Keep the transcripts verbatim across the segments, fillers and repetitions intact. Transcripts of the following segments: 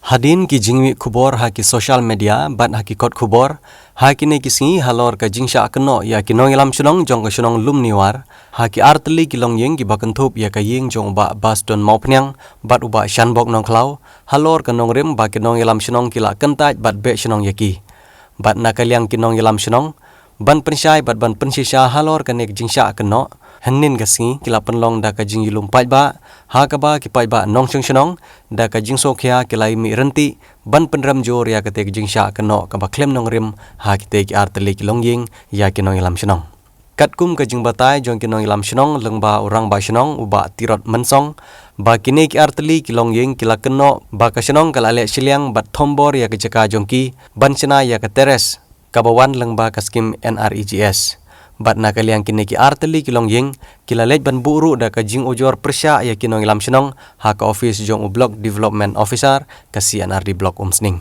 Hadien ki jingmih khubor ha ki social media bad ha ki kot khubor, ha kine ki sngi halor ka jingshah kynnoh ïa ki nongïalam shnong jong ka shnong Lumniwar, ha ki artylli ki longïing kiba kynthup ïa ka ïing jong u Bah Baston Mawphniang bad u Bah Shanbok Nongkhlaw, halor ka nongrim ba ki nongïalam shnong ki la kyntait bad beh shnong ïa ki. Bad na ka liang ki nongïalam shnong, ban pynshai bad ban pynshisha halor kane ka jingshah kynnoh, hynnin ka sngi ki la pynlong da ka jingïalum paidbah, ha kaba ki paidbah nongshong shnong, da ka jingsngewkhia ki la ïa mih ryntih ban pynrem jur ïa kata ka jingshah kynnoh kaba khlem nongrim ha kita ki artylli ki longïing ïa ki nongïalam shnong. Katkum ka jingbatai jong ki nongïalam shnong lyngba u rangbah shnong u Bah Tirot Mynsong, ba kine ki artylli ki longïing ki la kynnoh ba ka shnong ka la leh shiliang bad thombor ïa ka jaka jong ki ban shna ïa ka terrace kaba wan lyngba ka skim N R E G S. Bad na ka liang kine ki artylli ki longïing ki la leit ban buh ruh da ka jingujor pyrshah ïa ki nongïalam shnong ha ka office jong u Block Development Officer, ka C and R D Block Umsning.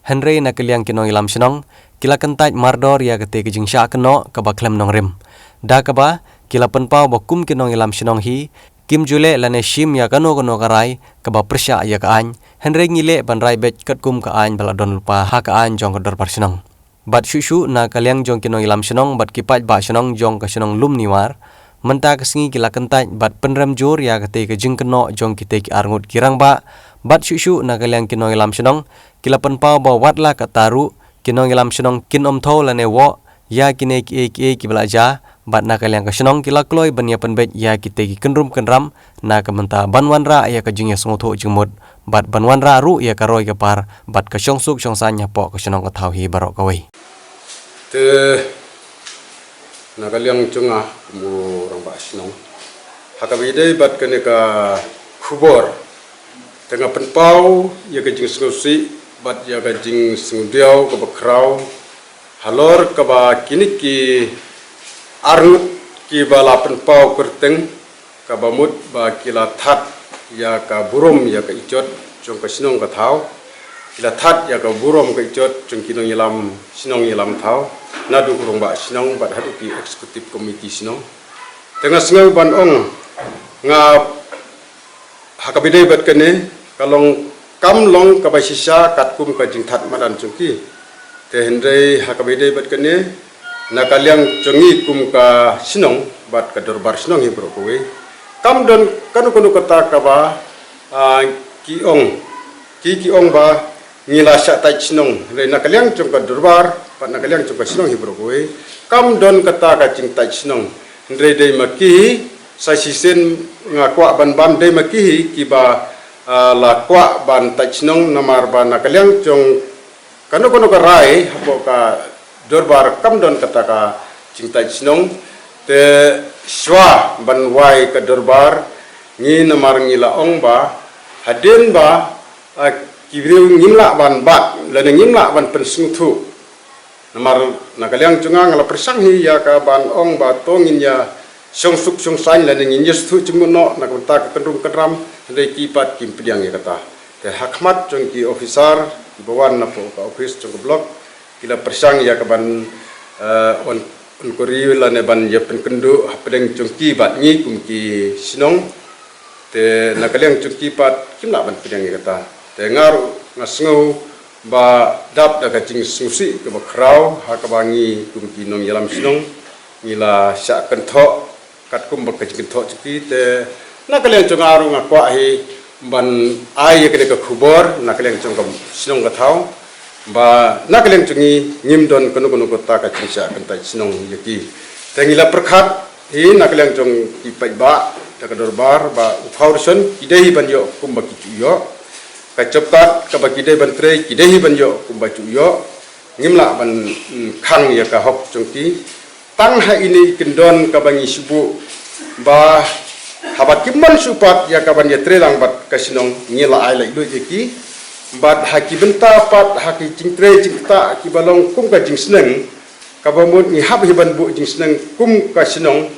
Hynrei na ka liang ki nongïalam shnong ki la kyntait mardor ïa kata ka jingshah kynnoh kaba khlem nongrim, da kaba ki la pynpaw ba kum ki nongïalam shnong hi kim ju leh lane shim ïa kano kano ka rai kaba pyrshah ïa ka aiñ, hynrei ngi leh ban rai beit katkum ka aiñ ba la don lypa ha ka aiñ jong ka dorbar shnong. Bad shuh shuh na ka liang jong ki nongïalam shnong bad ki paidbah shnong jong ka shnong Lumniwar, mynta ka sngi ki la kyntait bad pynrem jur ïa kata ka jingkynnoh jong kita ki arngut ki rangbah. Bad shuh shuh na ka liang ki nongïalam shnong ki la pynpaw ba wat la katta ruh ki nongïalam shnong kin ym thew lane woh ïa kine kiei kiei kiba la jia, bad na ka liang ka shnong ki la kloi ban ïa pynbeit ïa kita ki kynrum kynram na ka bynta ban wanrah ïa ka jingïasngewthuh jingmut bad ban wanrah ruh ïa ka roi ka par bad ka shongsuk shongsaiñ hapoh ka shnong ka thaw hi baroh kawei. Te na ka liang jong nga kum u rangbah shnong, ha kaba ïadei bad kane ka khubor, te nga pynpaw ïa ka jingsngewsih bad ïa ka jingsngewdiaw kaba khraw halor kaba kine ki arngut kiba la pynpaw kyrteng, kaba mut ba ki la that ïa ka burom ïa ka ijot jong ka shnong ka thaw, ki la that ïa ka burom ka ijot jong ki nongïalam shnong ïalam thaw, naduh u rangbah shnong bad haduh ki executive committee shnong. Te nga sngew ban ong, nga ha kaba ïadei bad kane, ka long, kam long kaba shisha katkum ka jingthat madan jong ki. Te hynrei ha kaba ïadei bad kane, na ka liang jong ngi kum ka shnong bad ka dorbar shnong hi baroh kawei, kam don kano kano kata kaba, ah, ki ong, ki ki ong ba ngi la shah tait shnong, hynrei na ka liang jong ka dorbar bad na ka liang jong ka shnong hi baroh kawei, kam don kata ka jingtait shnong. Hynrei dei ma ki hi, sa shisien nga kwah ban bam, dei ma ki hi kiba, ah, la kwah ban tait shnong, namar ba na ka liang jong kano kano ka rai hapoh ka dorbar kam don kata ka jingtait shnong. Te shuwa ban wai ka dorbar, ngi namar ngi la ong ba hadien ba, ah, ki briew ngim lah ban bat lane ngim lah ban pynsngewthuh. Namar na ka liang jong nga, nga la pyrshang hi ïa ka ban ong ba to ngin ïa shongsuk shongsaiñ lane ngin ïa sngewthuh jingmut noh na ka bynta ka kynrum kynram, hynrei ki pat kim pdiang ïa kata. Te ha khmat jong ki officer kiba wan napoh ka office jong ka block, ki la pyrshang ïa ka ban, eh, on, enquiry lane ban ïa pynkynduh hapdeng jong ki bad ngi kum ki shnong. Te na ka liang jong ki pat kim lah ban pdiang ïa kata. Te nga ruh nga sngew ba dap da ka jingsngewsih kaba khraw ha kaba ngi kum ki nongïalam shnong ngi la shah kynthoh katkum ba ka jingkynthoh jong ki. Te na ka liang jong nga ruh nga kwah hi ban ai ïa kane ka khubor na ka liang jong ka shnong ka thaw, ba na ka liang jong ngi ngim don kano kano kata ka jingshah kyntait shnong ïa ki. Te ngi la pyrkhat hi na ka liang jong ki paidbah da ka dorbar ba u foundation ki dei hi ban ïoh kumba ki ju ïoh, ka jop card kaba ki dei ban trei ki dei hi ban ïoh kumba ju ïoh. Ngim lah ban, mm, khang ïa ka hok jong ki. Tang ha ine i kyndon kaba ngi shu buh ba haba kim mon shuh pat ïa ka ban ïa trei lang bad ka shnong, ngi la ai laitluid ïa ki. Bad ha ki bynta pat ha ki jingtrei jingktah kiba long kum ka jingsneng, kaba mut ngi hap hi ban buh jingsneng kum ka shnong,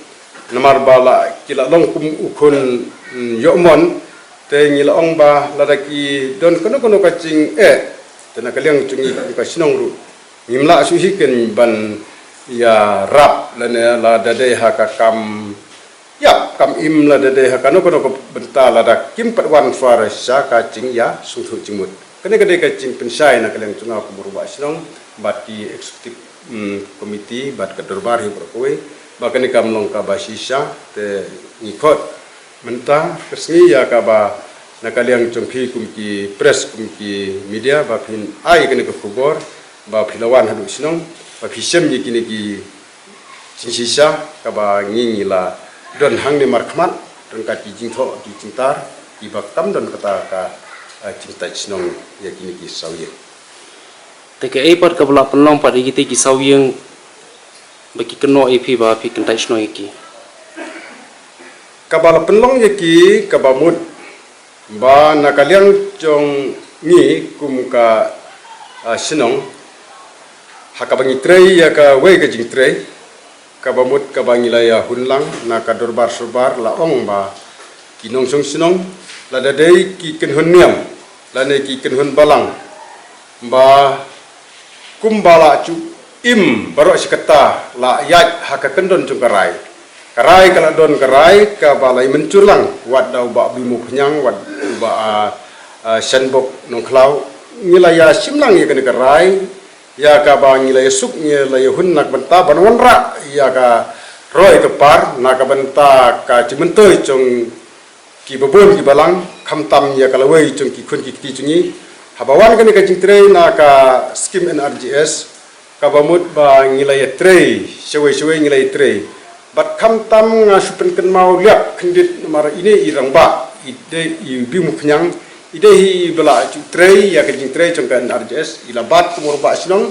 namar ba la ki la long kum u khun, mm, ïoh mon. Te ngi la ong ba lada ki don kano kano ka jingeh, te na ka liang jong ngi kum ka shnong ruh ngim lah shuh hi ken ban ïarap lane lada dei ha ka kam ïap kam im, lada dei ha kano kano ka bynta, lada kim pat wan shuwa sha ka jingïasngewthuh jingmut. Kane ka dei ka jingpynshai na ka liang jong nga kum u rangbah shnong bad ki executive, mm, committee bad ka dorbar hi baroh kawei ba kane kam long kaba shisha. Te ngi khot mynta ka sngi ïa kaba na ka liang jong phi kum ki press, kum ki media, ba phin ai kane ka khubor ba phi la wan haduh shnong ba phi shem ïa kine ki jingshisha kaba ngi ngi la don hangne markhmat ryngkat ki jingthoh ki jingtar kiba kam don kata ka, eh, jingtait shnong ïa kine ki saw ïing. Te kaei pat kaba la pynlong pat ïa kite ki saw ïing ba ki kynnoh ïa phi ba phi kyntait shnong ïa ki? Kaba la pynlong ïa ki kaba mut ba na ka liang jong ngi kum ka, ah, shnong, ha kaba ngi trei ïa kawei ka jingtrei kaba mut kaba ngi la ïa hun lang na ka dorbar sorbar la ong ba ki nongshong shnong, lada dei ki kynhun niam lane ki kynhun balang, ba kumba la ju im baroh shi katta la ïaid ha ka kyndon jong ka rai. Ka rai ka la don ka rai kaba la ïa mynjur lang wat da u Bah Bimuphngiang, wat u Bah, ah, ah, Shanbok Nongkhlaw. Ngi la ïa shim lang ïa kane ka rai ïa kaba ngi la ïa suk, ngi la ïa hun na ka bynta ban wanrah ïa ka roi ka par na ka bynta ka jingmyntoi jong kiba bun kiba lang, khamtam ïa ka lawei jong ki khun ki kti jong ngi. Haba wan kane ka jingtrei na ka skim N R G S, kaba mut ba ngi la ïa trei shawei shawei, ngi la ïa trei. Bad khamtam nga shu pynkynmaw liap khyndiat namar ine i rangbah, i dei i Bimuphngiang, i dei hi ba la ju trei ïa ka jingtrei jong ka N R G S, i la bat kum u rangbah shnong,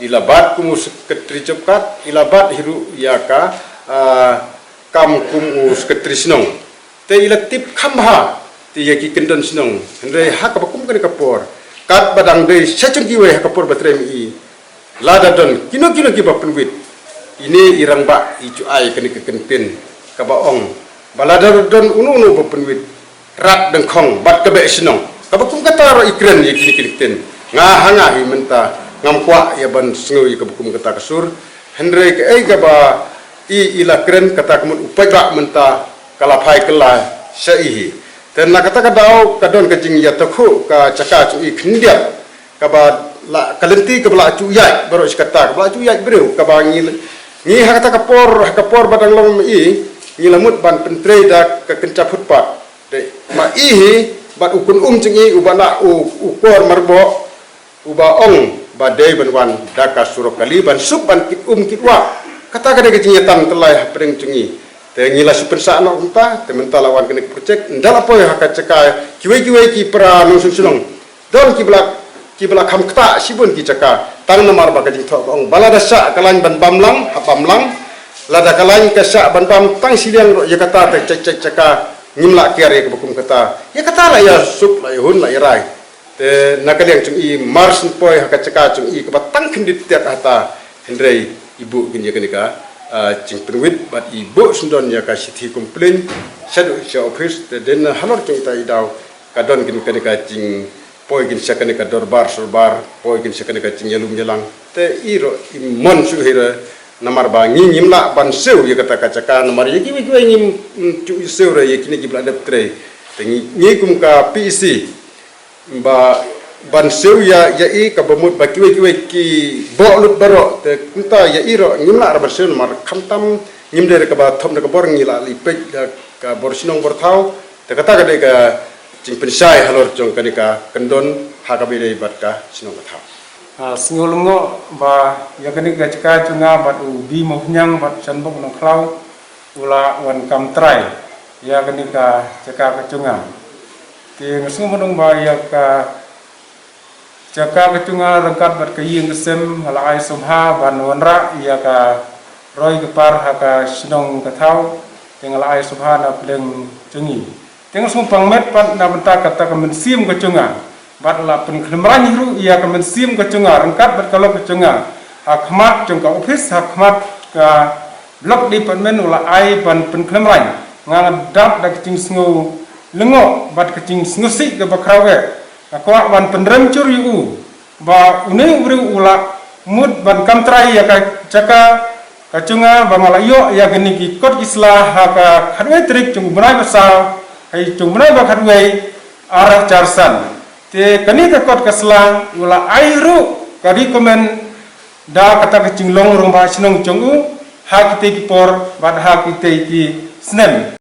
i la bat kum u sekretari job card, i la bat hi ruh ïa ka, ah, kam kum u sekretari shnong. Te i la tip kham bha te ïa ki kyndon shnong. Hynrei ha kaba kum kane ka por, katba dang dei sha jong kiwei ha ka por ba trei ma i, lada don kino kino kiba pynwit, ine i rangbah i ju ai kane ka kyntien kaba ong ba lada don uno uno ba pynwit, rat dyngkhong bad ka beh shnong. Kaba kum kata ruh i kren ïa kine ki kyntien. Nga ha nga hi mynta ngam kwah ïa ban sngew ïa kaba kum kata ka sur. Hynrei kaei kaba i, i la kren kata ka mut u paidbah mynta ka la phai kylla sha i hi. Te na kata ka daw ka don ka jingïatakhuh ka jaka jong i khyndiat kaba la, ka lynti kaba la ju ïaid baroh shi katta, kaba la ju ïaid briew, kaba ngi, ngi ha kata ka por, ha ka por ba dang long ma i, ngi la mut ban pyntrei da ka kynja footpath. Te ma i hi bad u khun um jong i uba na u, u Kor Marboh, uba ong ba dei ban wan da ka surok kali ban suk ban kit um kit wah. Kata ka dei ka jingïatam tyllai hapdeng jong ngi. Te ngi la shu pynsah noh kumta, te mynta la wan kane ka project, ynda la poi ha ka jaka kiwei kiwei ki para nongshong shnong, don kiba la, kiba la kham ktah shibun ki jaka. Tang namar ba ka jingthoh ka ong ba lada shah ka lain ban bam lang, ha bam lang. Lada ka lain ka shah ban bam tang shiliang ruh, ïa kata te jaka, jaka, jaka ngim lah kiar ïa kaba kum kata. Ïa kata la ïa suk, la ïa hun, la ïa rai. Te na ka liang jong i mar shen poi ha ka jaka jong i kaba tang khyndiat tiat hata, hynrei i buh kin ïa kane ka, ah, jingpynwit bad i buh shen don ïa ka shithi complaint shaduh sha office. Te dei na halor jong ita i daw ka don kin kane ka jingpoi kin sha kane ka dorbar sorbar, poi kin sha kane ka jingïalum ïalang. Te i ruh i mon shu hi ruh namar ba ngi ngim lah ban siew ïa kata ka jaka namar ïa kiwei kiwei ngim, mm, ju siew ruh ïa kine kiba la dep trei. Te ngi, ngi kum ka P E C ba ban siew ïa, ïa i kaba mut ba kiwei kiwei ki bok lut baroh, te kumta ïa i ruh ngim lah ruh ban siew namar khamtam ngim dei ruh kaba thop na ka bor, ngi lah leit peit da ka bor shnong bor thaw. Te kata ka dei ka jingpynshai halor jong kane ka kyndon ha kaba ïadei bad ka shnong ka thaw. Ah, sngew lyngngoh ba ïa kane ka jaka jong nga bad u Bimuphngiang bad Shanbok Nongkhlaw u la wan kam trai ïa kane ka jaka ka jong nga. Te nga sngew bha ba ïa ka jaka ka jong nga ryngkat bad ka ïing ka sem nga la ai sngewbha ban wanrah ïa ka roi ka par ha ka shnong ka thaw, te nga la ai sngewbha na pdeng jong ngi. Te nga sngew pang met pat na bynta kata ka mynsiem ka jong nga. Bad la pynkhlem rang ruh ïa ka mynsiem ka jong nga ryngkat bad ka lok ka jong nga ha khmat jong ka office, ha khmat ka block department u la ai ban pynkhlem rang. Nga nga dap da ka jingsngew lyngngoh bad ka jingsngewsih kaba khraw eh. Nga kwah ban pynrem jur ïa u ba une u briew u la mut ban kam trai ïa ka jaka ka jong nga ba nga la ïoh ïa kine ki kot ki sla ha ka khatwei tarik jong u bnai ba saw, ha jong u bnai ba khatwei, ar hajar san. Te kane ka kot ka sla u la ai ruh ka recommend da kata ka jinglong rangbah shnong jong u ha kitei ki por bad ha kitei ki snem.